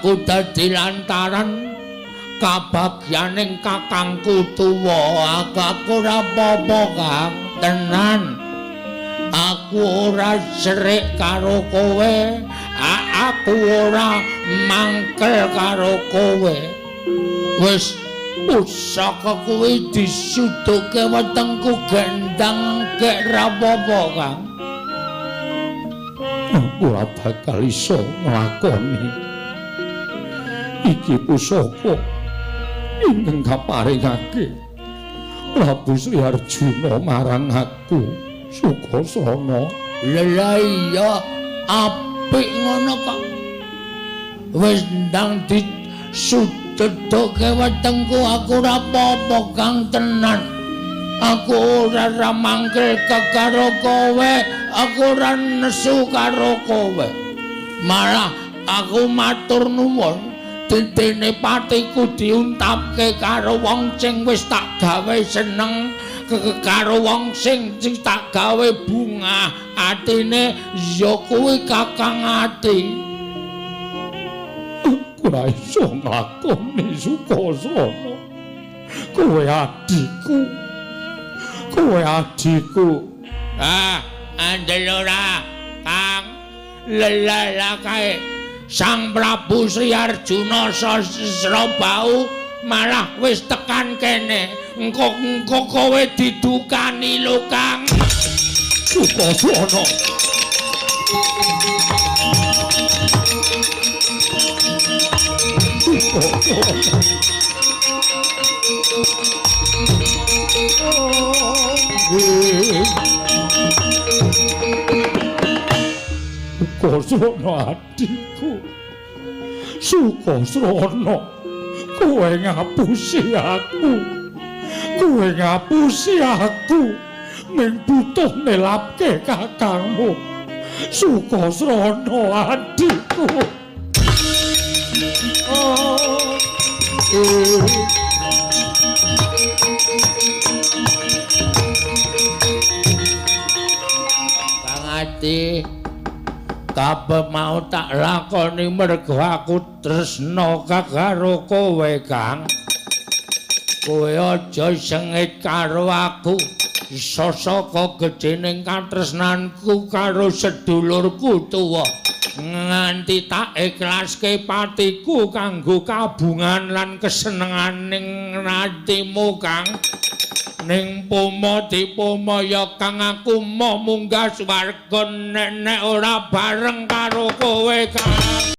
Aku dadi lantaran kabagyaning kakangku tuwa. Aku ora apa-apa, Kang. Tenan. Aku ora serik karo kowe. Aku ora mangkel karo kowe. Wis pusaka kuwi disuduke wetengku gendang gek ra apa-apa, Kang. Aku ora bakal iso nglakoni iki pusaka ingkang kaparingake Prabu Sri Arjuna marang aku, Sukasana. Lha iya apik ngono kok. Wis ndang disuduke wetengku, aku ora apa-apa, Kang, tenan. Aku ora mangkel karo kowe, aku ora nesu karo kowe. Malah aku matur nuwun dene patiku diuntapke karo wong sing wis tak gawe seneng, karo wong sing tak gawe bungah atine, ya kuwi Kakang Ati. Aku ora iso nglakoni, Sukasana. Kowe adhiku. Kowe adhiku. Ah, andel ora, Kang. Lelala kae Sang Prabu Sri Arjuna Sasrabau malah wis tekan kene. Engko kowe didukani lho, Kang. Sukasana. Sukasana. Sukasana adhiku. Sukasana, kowe ngapusi aku. Kowe ngapusi aku. Ming butuh nelapke kakangmu. Sukasana adhiku. Oh. Kang Ati, kabeh mau tak lakoni mergo aku tresna karo kowe, Kang. Kowe aja sengit karo aku. Sasaka gedhening katresnanku karo sedulurku tuwa, nganti tak ikhlaske patiku kanggo kabungan lan kesenenganing atimu, Kang. Ning pomo dipomo ya, Kang, aku mau munggah swarga nek ora bareng karo kowe, Kang.